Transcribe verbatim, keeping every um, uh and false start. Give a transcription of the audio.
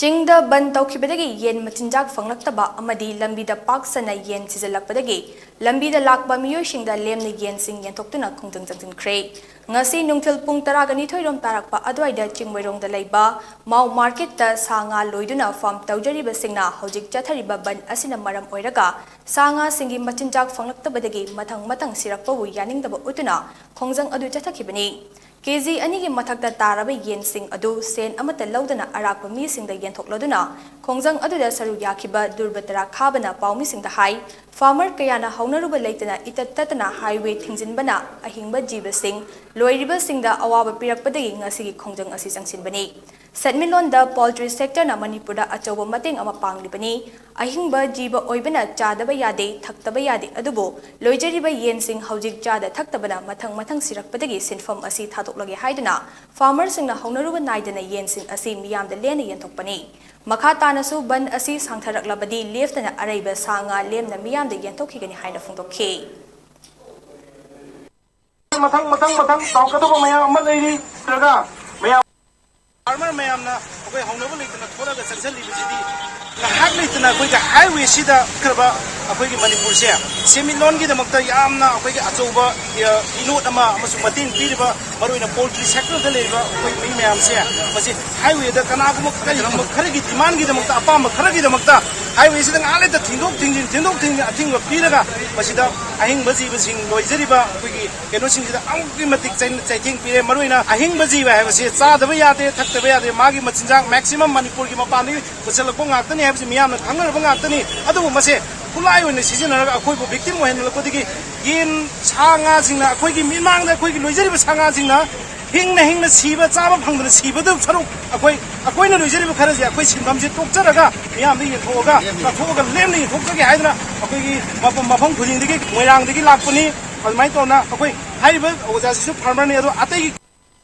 ꯆꯤꯡꯗ ꯕꯟ ꯇꯧꯈꯤꯕꯗꯒꯤ ꯌꯦꯟ ꯃꯆꯤꯟꯖꯥꯛ ꯐꯪꯂꯛꯇꯕ ꯑꯃꯗꯤ ꯂꯝꯕꯤꯗ ꯄꯥꯛ ꯁꯟꯅ ꯌꯦꯟ ꯁꯤꯖꯤꯜꯂꯛꯄꯗꯒꯤ ꯂꯝꯕꯤꯗ ꯂꯥꯛꯄ ꯃꯤꯑꯣꯏꯁꯤꯡꯗ ꯂꯦꯝꯅ ꯌꯦꯟꯁꯤꯡ ꯌꯦꯟꯊꯣꯛꯇꯨꯅ ꯈꯣꯡꯖꯪ ꯆꯪꯁꯤꯟꯈ꯭ꯔꯦ꯫ ꯉꯁꯤ ꯅꯨꯡꯊꯤꯜ ꯄꯨꯡ ꯇꯔꯥꯒ ꯅꯤꯊꯣꯏ ꯔꯣꯝ ꯇꯥꯔꯛꯄ ꯑꯗꯨꯋꯥꯏꯗ ꯆꯤꯡꯃꯩꯔꯣꯡꯗ ꯂꯩꯕ ꯃꯥꯎ ꯃꯥꯔꯀꯦꯠꯇ ꯁꯥ ꯉꯥ ꯂꯣꯏꯗꯨꯅ ꯐꯥꯔꯝ ꯇꯧꯖꯔꯤꯕꯁꯤꯡꯅ ꯍꯧꯖꯤꯛ ꯆꯠꯊꯔꯤꯕ ꯕꯟ ꯑꯁꯤꯅ ꯃꯔꯝ ꯑꯣꯏꯔꯒ ꯁꯥ ꯉꯥꯁꯤꯡꯒꯤ ꯃꯆꯤꯟꯖꯥꯛ ꯐꯪꯂꯛꯇꯕꯗꯒꯤ ꯃꯊꯪ ꯃꯊꯪ ꯁꯤꯔꯛꯄꯕꯨ ꯌꯥꯅꯤꯡꯗꯕ ꯎꯠꯇꯨꯅ ꯈꯣꯡꯖꯪ ꯑꯗꯨ ꯆꯠꯊꯈꯤꯕꯅꯤ꯫ ꯀꯦꯖꯤ ꯑꯅꯤꯒꯤ ꯃꯊꯛꯇ ꯇꯥꯔꯕ ꯌꯦꯟꯁꯤꯡ ꯑꯗꯨ ꯁꯦꯟ ꯑꯃꯠꯇ ꯂꯧꯗꯅ ꯑꯔꯥꯛꯄ ꯃꯤꯁꯤꯡꯗ ꯌꯦꯟꯊꯣꯛꯂꯗꯨꯅ ꯈꯣꯡꯖꯪ ꯑꯗꯨꯗ ꯁꯔꯨꯛ ꯌꯥꯈꯤꯕ ꯗꯨꯔꯕꯇꯔꯥ ꯈꯥꯕꯅ ꯄꯥꯎꯃꯤꯁꯤꯡꯗ ꯍꯥꯏ, ꯐꯥꯔꯃꯔ ꯀꯌꯥꯅ ꯍꯧꯅꯔꯨꯕ ꯂꯩꯇꯅ ꯏꯇꯠ ꯇꯠꯇꯅ ꯍꯥꯏꯋꯦ ꯊꯤꯡꯖꯤꯟꯕꯅ ꯑꯍꯤꯡꯕ ꯖꯤꯕꯁꯤꯡ ꯂꯣꯏꯔꯤꯕꯁꯤꯡꯗ ꯑꯋꯥꯕ ꯄꯤꯔꯛꯄꯗꯒꯤ ꯉꯁꯤꯒꯤ ꯈꯣꯡꯖꯪ ꯑꯁꯤ ꯆꯪꯁꯤꯟꯕꯅꯤ꯫ ꯁꯦꯟꯃꯤꯠꯂꯣꯟꯗ ꯄꯣꯜꯇ꯭ꯔꯤ ꯁꯦꯛꯇꯔꯅ ꯃꯅꯤꯄꯨꯔꯗ ꯑꯆꯧꯕ ꯃꯇꯦꯡ ꯑꯃ ꯄꯥꯡꯂꯤꯕꯅꯤ꯫ ꯑꯍꯤꯡꯕ ꯖꯤꯕ ꯑꯣꯏꯕꯅ ꯆꯥꯗꯕ ꯌꯥꯗꯦ, ꯊꯛꯇꯕ ꯌꯥꯗꯦ, ꯑꯗꯨꯕꯨ ꯂꯣꯏꯖꯔꯤꯕ ꯌꯦꯟꯁꯤꯡ ꯍꯧꯖꯤꯛ ꯆꯥꯗ ꯊꯛꯇꯕꯅ ꯃꯊꯪ ꯃꯊꯪ ꯁꯤꯔꯛꯄꯗꯒꯤ ꯁꯤꯟꯐꯝ ꯑꯁꯤ ꯊꯥꯗꯣꯛꯂꯒꯦ ꯍꯥꯏꯗꯨꯅ ꯐꯥꯔꯃꯔꯁꯤꯡꯅ ꯍꯧꯅꯔꯨꯕ ꯅꯥꯏꯗꯅ ꯌꯦꯟꯁꯤꯡ ꯑꯁꯤ ꯃꯤꯌꯥꯝꯗ ꯂꯦꯟꯅ ꯌꯦꯟꯊꯣꯛꯄꯅꯤ꯫ ꯃꯈꯥ ꯇꯥꯅꯁꯨ ꯕꯟ ꯑꯁꯤ ꯁꯥꯡꯊꯔꯛꯂꯕꯗꯤ ꯂꯦꯞꯇꯅ ꯑꯔꯩꯕ ꯁꯥ ꯉꯥ ꯂꯦꯝꯅ ꯃꯤꯌꯥꯝꯗ ꯌꯦꯟꯊꯣꯛꯈꯤꯒꯅꯤ ꯍꯥꯏꯅ ꯐꯣꯡꯗꯣꯛꯈꯤ꯫ ꯃꯊꯪ ꯃꯊꯪ ꯃꯊꯪ ꯇꯧꯔꯛꯀꯗꯕ ꯃꯌꯥꯝ ꯑꯃ ꯂꯩꯔꯤ꯫ ꯅꯠꯇ꯭ꯔꯒ ꯃꯌꯥꯝ ꯐꯥꯔꯃꯔ ꯃꯌꯥꯝꯅ ꯑꯩꯈꯣꯏ ꯍꯧꯅꯕ ꯂꯩꯇꯅ ꯊꯣꯛꯂꯒ ꯆꯪꯁꯤꯜꯂꯤꯕꯁꯤꯗꯤ ꯉꯥꯏꯍꯥꯛ ꯂꯩꯇꯅ ꯑꯩꯈꯣꯏꯒꯤ ꯍꯥꯏꯋꯦꯁꯤꯗ ꯈ꯭ꯔꯕ ꯑꯩꯈꯣꯏꯒꯤ ꯃꯅꯤꯄꯨꯔꯁꯦ ꯁꯦꯟꯃꯤꯠꯂꯣꯟꯒꯤꯗꯃꯛꯇ ꯌꯥꯝꯅ ꯑꯩꯈꯣꯏꯒꯤ ꯑꯆꯧꯕ, ꯑ, ꯏꯅꯣꯠ ꯑꯃ ꯑꯃꯁꯨꯡ ꯃꯇꯦꯡ ꯄꯤꯔꯤꯕ ꯃꯔꯨꯑꯣꯏꯅ ꯄꯣꯜꯇ꯭ꯔꯤ ꯁꯦꯛꯇꯔꯗ ꯂꯩꯔꯤꯕ ꯑꯩꯈꯣꯏ ꯃꯤ ꯃꯌꯥꯝꯁꯦ ꯃꯁꯤ ꯍꯥꯏꯋꯦꯗ ꯀꯅꯥꯒꯨꯝꯕ ꯀꯔꯤꯒꯨꯝꯕ ꯈꯔꯒꯤ ꯗꯤꯃꯥꯟꯒꯤꯗꯃꯛꯇ, ꯑꯄꯥꯝꯕ ꯈꯔꯒꯤꯗꯃꯛꯇ ꯍꯥꯏꯋꯦꯁꯤꯗ ꯉꯥꯏꯍꯥꯛ ꯂꯩꯇ ꯊꯤꯟꯗꯣꯛ ꯊꯤꯟꯖꯤꯟ, ꯊꯤꯟꯗꯣꯛ ꯊꯤꯟꯖꯤꯟ ꯑꯊꯤꯡꯕ ꯄꯤꯔꯒ ꯃꯁꯤꯗ ꯑꯍꯤꯡꯕ ꯖꯤꯕꯁꯤꯡ ꯂꯣꯏꯖꯔꯤꯕ ꯑꯩꯈꯣꯏꯒꯤ ꯀꯩꯅꯣꯁꯤꯡꯁꯤꯗ ꯑꯃꯨꯛꯀꯤ ꯃꯇꯤꯛ ꯆꯩ-, ꯆꯩꯊꯦꯡ ꯄꯤꯔꯦ꯫ ꯃꯔꯨꯑꯣꯏꯅ ꯑꯍꯤꯡꯕ ꯖꯤꯕ ꯍꯥꯏꯕꯁꯤ ꯆꯥꯗꯕ ꯌꯥꯗꯦ, ꯊꯛꯇꯕ ꯌꯥꯗꯦ, ꯃꯥꯒꯤ ꯃꯆꯤꯟꯖꯥꯛ ꯃꯦꯛꯁꯤꯃꯝ ꯃꯅꯤꯄꯨꯔꯒꯤ ꯃꯄꯥꯟꯗꯒꯤ ꯄꯨꯁꯤꯜꯂꯛꯄ ꯉꯥꯛꯇꯅꯤ ꯍꯥꯏꯕꯁꯤ ꯃꯤꯌꯥꯝꯅ ꯈꯪꯅꯔꯕ ꯉꯥꯛꯇꯅꯤ꯫ ꯑꯗꯨꯕꯨ ꯃꯁꯦ ꯈꯨꯠꯂꯥꯏ ꯑꯣꯏꯅ ꯁꯤꯖꯤꯟꯅꯔꯒ ꯑꯩꯈꯣꯏꯕꯨ ꯚꯤꯛꯇꯤꯝ ꯑꯣꯏꯍꯟꯂꯛꯄꯗꯒꯤ ꯌꯦꯟ, ꯁꯥ ꯉꯥꯁꯤꯡꯅ ꯑꯩꯈꯣꯏꯒꯤ ꯃꯤꯠꯃꯥꯡꯗ ꯑꯩꯈꯣꯏꯒꯤ ꯂꯣꯏꯖꯔꯤꯕ ꯁꯥ ꯉꯥꯁꯤꯡꯅ ꯍꯤꯡꯅ ꯍꯤꯡꯅ ꯁꯤꯕ, ꯆꯥꯕ ꯐꯪꯗꯅ ꯁꯤꯕꯗꯨ ꯁꯔꯨꯛ ꯑꯩꯈꯣꯏ, ꯑꯩꯈꯣꯏꯅ ꯂꯣꯏꯖꯔꯤꯕ ꯈꯔꯁꯦ ꯑꯩꯈꯣꯏ ꯁꯤꯟꯐꯝꯁꯦ ꯇꯣꯛꯆꯔꯒ ꯃꯤꯌꯥꯝꯗ ꯌꯦꯟꯊꯣꯛꯑꯒ, ꯆꯥꯊꯣꯛꯑꯒ ꯂꯦꯝꯅ ꯌꯦꯟꯊꯣꯛꯆꯒꯦ ꯍꯥꯏꯗꯅ ꯑꯩꯈꯣꯏꯒꯤ ꯃꯐꯝ, ꯃꯐꯝ ꯈꯨꯗꯤꯡꯗꯒꯤ, ꯃꯣꯏꯔꯥꯡꯗꯒꯤ ꯂꯥꯛꯄꯅꯤ꯫ ꯑꯗꯨꯃꯥꯏꯅ ꯇꯧꯅ ꯑꯩꯈꯣꯏ ꯍꯥꯏꯔꯤꯕ ꯑꯣꯖꯥꯁꯤꯁꯨ ꯐꯥꯔꯃꯔꯅꯤ, ꯑꯗꯣ ꯑꯇꯩꯒꯤ